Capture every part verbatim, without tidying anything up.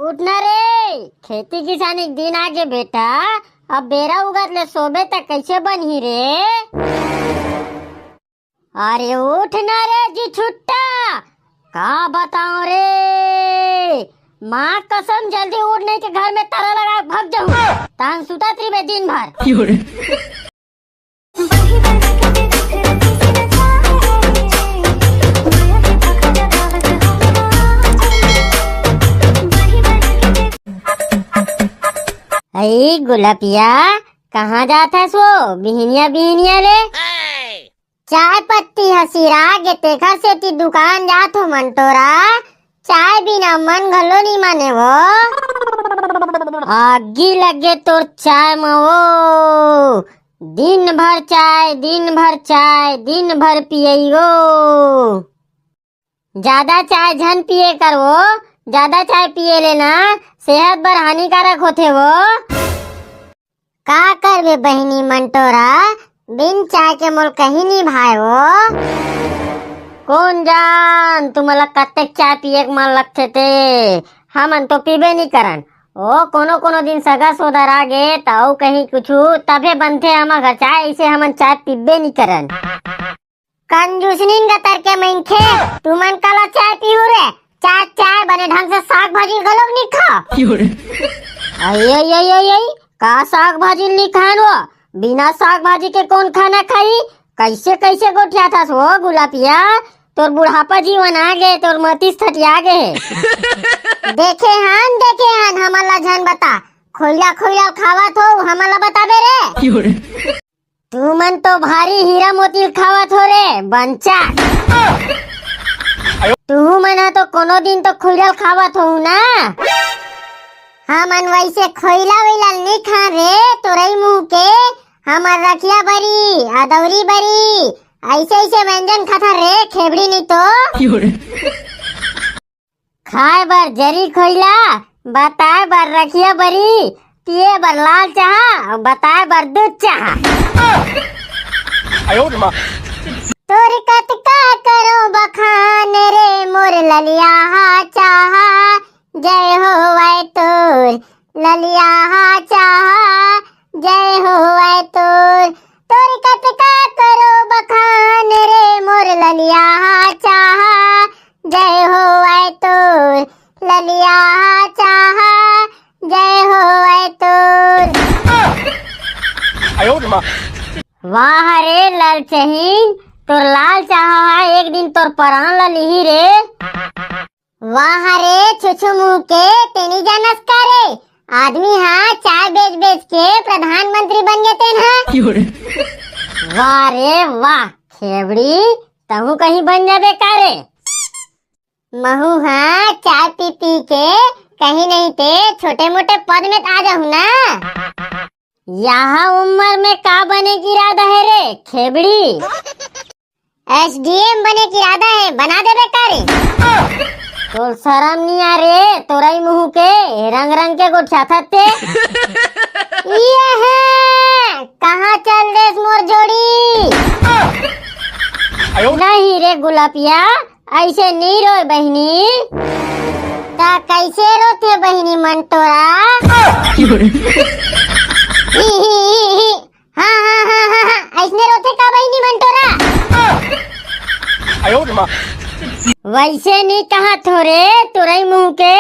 उठना रे, खेती किसानी के दिन आगे बेटा। अब बेरा उगत ले सोबे त कैसे बनही रे? अरे उठ ना रे जी छुट्टा, का बताओ रे, माँ कसम, जल्दी उठ, नहीं तो घर में ताला लगा के भाग जाऊँ। तहन सुतत रहिबे दिन भर। अई गुलपिया, कहाँ जात हस वो बिहनिया बिहनिया ले? चाय पत्ती ह सिरा गे, तेखर सेती दुकान जात हो मंटोरा। चाय बिना मन घलो नी माने वो। आगी लगे तोर चाय म वो। दिन भर चाय, दिन भर चाय, दिन भर पियई वो। ज्यादा चाय झन पिए कर वो, ज्यादा चाय पिए ले ना सेहत बर हानिकारक होथे वो। का करबे बहिनी मंटोरा, बिन चाय के मोल कहीं नी भाए वो। कोन जान तुमला कतेक चाय पिए के मन लगथे ते, हमन तो पीबे नी करन। ओ कोनो कोनो दिन सगा सोदर आ गे त अउ कहीं कुछु तभे बनथे हमर घर चाय, इसे हमन चाय पीबे नी करन। कंजूसनीन गतर के मनखे, तुमन काला चाय पीहू रे? चाय, चाय बने ढंग से साग भाजी घलोक नी खा। अये, अये, अये, अये, का साग भाजी नी खान वो? बिना साग भाजी के कोन खाना खाई? कैसे, कैसे गोठियाथस वो गुलपिया? तोर बुढ़ापा जीवन आ गे, तोर मतिस थटिया गे। देखे हन, देखे हन, हमन ला झन बता। खोइला, खोइला खावत हो, हमन ला बताबे रे। तुमन तो भारी हीरा मोती खावत हो रे, बंचा। तुहू मन ह तो कोनो दिन तो खुइलल खावत हो ना। हमन वैसे खोइला वैला नी खा रे, तोरई मुंह के। हमर रखिया बरी, अदौरी बरी, ऐसे ऐसे व्यंजन खाता रे, खेबड़ी नी तो। खाए बर जरी खोइला, बताए बर रखिया बरी, पिए बर लाल चाहा, अउ बताए बर दूध चाहा। तोर कतका करो बखान रे मोर ललिया हा चाहा, जय हो वै तोर ललिया हा चाहा, जय हो वै तोर। तोर कतका करो बखान रे मोर ललिया हा चाहा, जय हो वै तोर ललिया हा चाहा, जय हो वै तोर। वाह रे लालचहीन, तोर लाल चाहा हा एक दिन तोर परान ला लिही रे। वाह रे छुछू मुंह के, तेनी जानस का रे? आदमी हा चाय बेच बेच के प्रधानमंत्री बन गे तेन हा। वाह रे वाह, खेबड़ी, तहू कहीं बन जाबे का रे? महू हा चाय पी पी के कहीं नहीं ते छोटे मोटे पद में आ जाहू ना। यहा उम्र में का बने के इरादा है रे खेबड़ी? एसडीएम बने के इरादा है, बना देबे का रे? तोर शरम नी आ रे, तोरई मुहू के, रंग रंग के गोठियाथस ते। ये है, कहाँ चल देस मोर जोड़ी? नहीं रे गुलपिया, ऐसे नी रोय बहिनी। ता कैसे रोथे बहिनी मंटोरा? ही, ही, ही, ही। हाँ, हाँ, हाँ, हाँ, हाँ, ऐसने रोथे का बहिनी मंटोरा? वैसे नी कहा थोरे, तोरई मुंह के।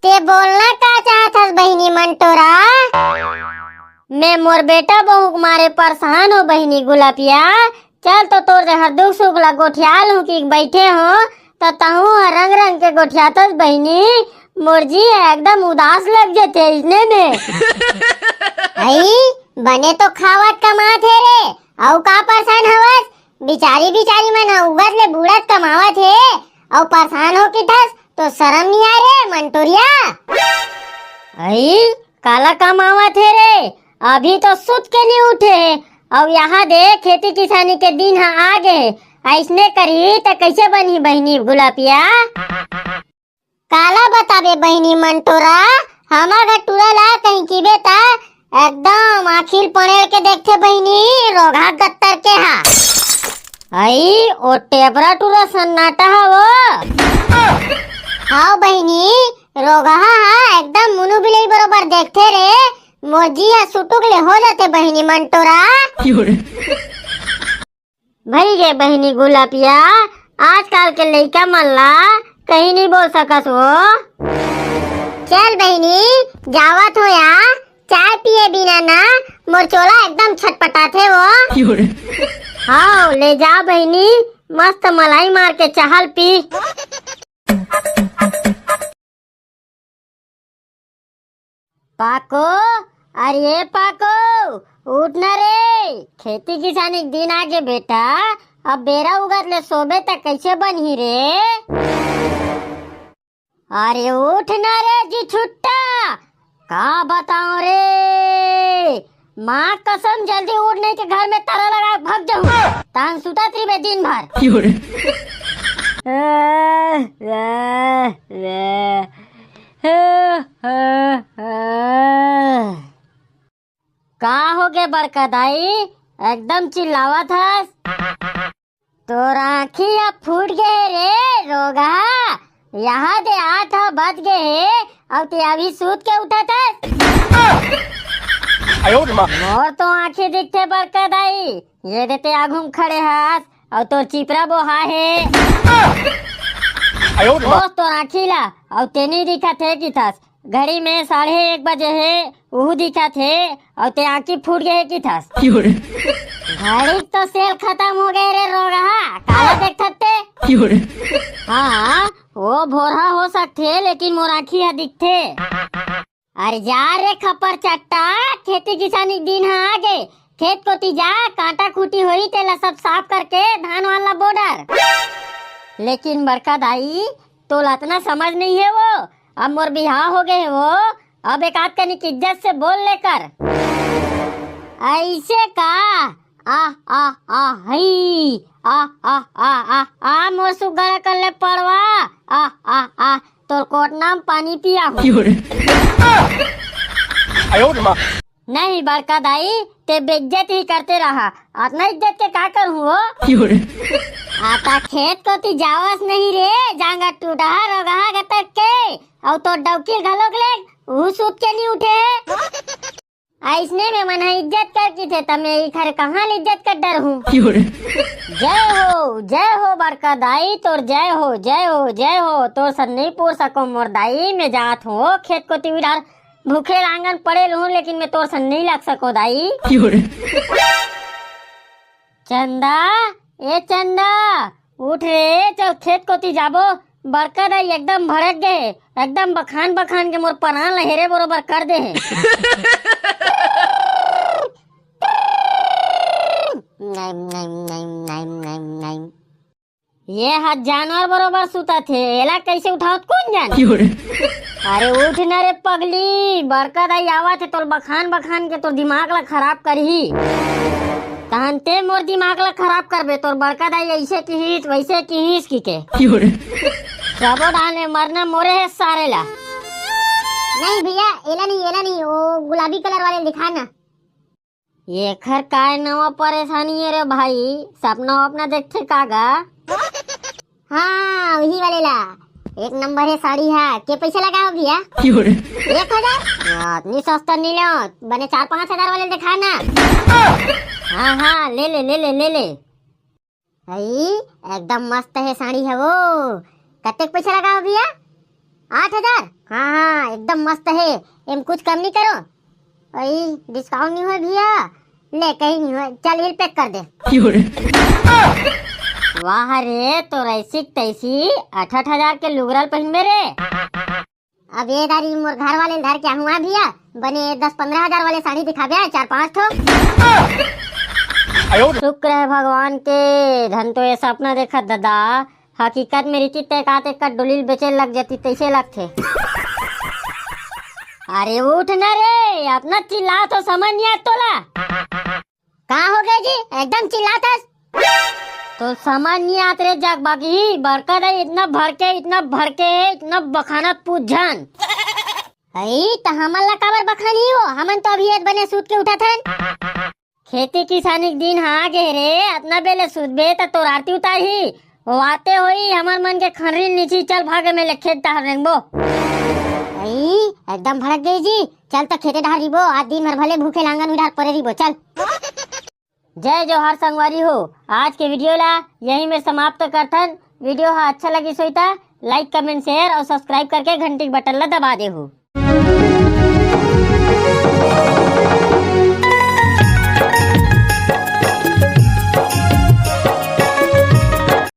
ते बोलना का चाहत हस बहिनी मंटोरा? मैं मोर बेटा बहू के मारे परेशान हो बहिनी गुलपिया। चल तो तोर जहर दुख सुख ला गोठिया लूं कि बैठे हो, त तहूं ह रंग रंग के गोठियाथस बहिनी। मोर जी ह एकदम उदास लग जथे इसने में। अई, बने तो खावत कमात हे रे, अउ का परेशान हवस? बिचारी बिचारी मन ह उगत ले बूड़त कमावत हे, अउ परेशान हो किथस, तो शरम नी आय रे मंटोरिया? अई, काला कमावत हे रे? अभी तो सुत के नी उठे हे, अउ यहा दे खेती किसानी के दिन ह आ गे हे। अइसने करही त कइसे बनही बहिनी गुलपिया? काला बताबे बहिनी मंटोरा, हमर घर टूरा ला कहीं किबे त एकदम आखिल पड़ेल के देखथे बहिनी, रोगहा गत्तर के हा। अई, ओ टेबरा टूरा सन्नाटा हा वो। हाव बहिनी, रोगहा हा एकदम मुनु बिलई बरोबर देखथे रे। मोर जी हा सुटुक ले हो जाथे बहिनी मंटोरा। भई गे बहिनी गुलापिया, आजकल के लइका मन ला कहीं नहीं बोल सकस वो। चल बहिनी, जावत हो या, चाय पिए बिना ना मोर चोला एकदम छटपटाथे वो। हाव, ले जा बहिनी, मस्त मलाई मार के चाहल पी। पाको, अरे पाको, उठ ना रे, खेती किसानी के दिन आगे बेटा, अब बेरा उगत ले सोबे त कैसे बनही रे? अरे उठ ना रे जी छुट्टा, का बताओ रे, माँ कसम, जल्दी उठ, नहीं तो घर में ताला लगा भाग जाऊँ। तान सुता त्रिबे दिन भर। का हो गे बड़का दाई, एकदम चिल्लावत हस? तोर आँखी ह फूट गे हे रे रोगहा, यहाँ दे आठ ह बज गे हे, अउ ते अभी सूत के उठत हस। मोर तो आँखी दिखथे बड़का दाई, ये दे ते आघू म खड़े हस, अउ तोर चिपरा बोहा हे। ओस तोर आँखी ला, अउ ते नी दिखत हे किथस, घड़ी में साढ़े एक बजे हे, उहू दिखत हे, अउ ते आँखी फूट गे हे किथस। घड़ी तो सेल खतम हो गे रे रोगहा, काला देखथस ते? हाँ, वो भोरहा हो सकथे, लेकिन मोर आँखी ह दिखथे। अरे जा रे खपर चट्टा, खेती किसानी के दिन ह आगे, खेत कोती जा, कांटा खूंटी होही तेला सब साफ करके धान वान ला बो डर। लेकिन बड़का दाई, तोला अतना समझ नहीं हे वो, अब मोर बिहाव हो गे हे वो, अब एक आध कनिक इज्जत से बोल ले कर। ऐसे का? आ, आ, आ, हई, आ, आ, आ, आ, आ, मोर सुग्घर कर ले पड़वा, आ, आ, आ, तोर कोटना म पानी पिया हूँ। नहीं बड़का दाई, ते बेइज्जत ही करते रहा, अतना इज्जत के का करहूँ वो? आता खेत कोती जावस नहीं रे, जांगर टूटहा रोगहा गतक के, अउ तोर डौकी घलोक ले, उहू सूत के नहीं उठे हे। अइसने में मन ह इज्जत कर किथे, त मैं इखर कहाँ ले इज्जत कर डरहूँ? जय हो, जय हो बड़का दाई, तोर जय हो, जय हो, जय हो, तोर सन नहीं पूर सको मोर दाई, मैं जात हूँ ओ खेत कोती उधार, भूखे लांगन पड़े रहूँ, लेकिन मैं तोर सन नहीं लग सको दाई। चंदा, ए चंदा, उठ रे, चल खेत कोती जाबो। बड़का दाई एकदम भड़क गे हे, एकदम बखान बखान के मोर परान ल हेरे बरोबर कर दे हे। ये ह जानवर बरोबर सुतत हे, एला कैसे उठावत कोन जाने? अरे उठ न रे पगली, बड़का दाई आवत हे, तोर बखान बखान के तोर दिमाग ला खराब करही। तहन ते मोर दिमाग ला खराब करबे, तोर बड़का दाई ऐसे किहिस, वैसे किहिस कि के। सबो डाले मरना मोरे हे सारे ला। नहीं भैया, एला नहीं, एला नहीं, वो गुलाबी कलर वाले दिखा ना। एखर काय नवा परेशानी हे रे भाई, सपना वपना देखथे का गा? हाँ, वही वाले ला। एक नंबर हे साड़ी हा। के पैसा लगा हो भैया? एक हजार? हाँ, इतनी सस्ता नहीं लो, बने चार पाँच हजार वाले दिखा ना। हाँ, हाँ, ले ले, ले ले, ले ले। अई, एकदम मस्त हे साड़ी हे वो। कतेक पैसा लगा हो भैया? आठ हजार? हाँ, हाँ, एकदम मस्त हे। एम कुछ कम नहीं करो? अई, डिस्काउंट नहीं होय भैया? ले, कहीं नहीं होय। चल, बिल पैक कर दे। वाह रे, तोर ऐसी के तैसी, आठ आठ हजार के लुगरा ल पहिनबे रे। अब ये दारी मोर घर वाले ल धर के आहूँ भैया, बने दस पन्द्रह हजार वाले साड़ी दिखाबे, चार पाँच ठो। शुक्र हे भगवान के, धन तो ये सपना देखत दादा, हकीकत में रिचित ते का ते का डोली ल बेचे लग जाती, तैसे लगथे। अरे उठ ना रे, अतना चिल्लात हो, समझ नहीं आत तोला? का हो गे जी, एकदम चिल्लात हस? तो समझ नहीं आत रे जग बाकी, बड़का दाई इतना भड़के, इतना भड़के हे, इतना बखानत पूछ झन। अई, त हमन ला काबर बखानी हो? हमन तो अभी एत बने सूत के उठत हन। खेती किसानी के दिन ह आगे रे, अतना बेले सुतबे त तोर आरती उतारही। ओ आते होई, हमर मन के खंडरी नीची, चल भागे में ले खेत डहर रेंगबो। अई, एकदम भड़क गई जी। चल त खेते डहर रिबो, आज दिन भर भले भूखे लांगन उधार परे रिबो, चल। जय जोहार संगवारी हो, आज के वीडियो ला यही में समाप्त करथन। वीडियो हा अच्छा लगिस होई त like, comment, share और subscribe करके घंटी के बटन ला दबा देहू।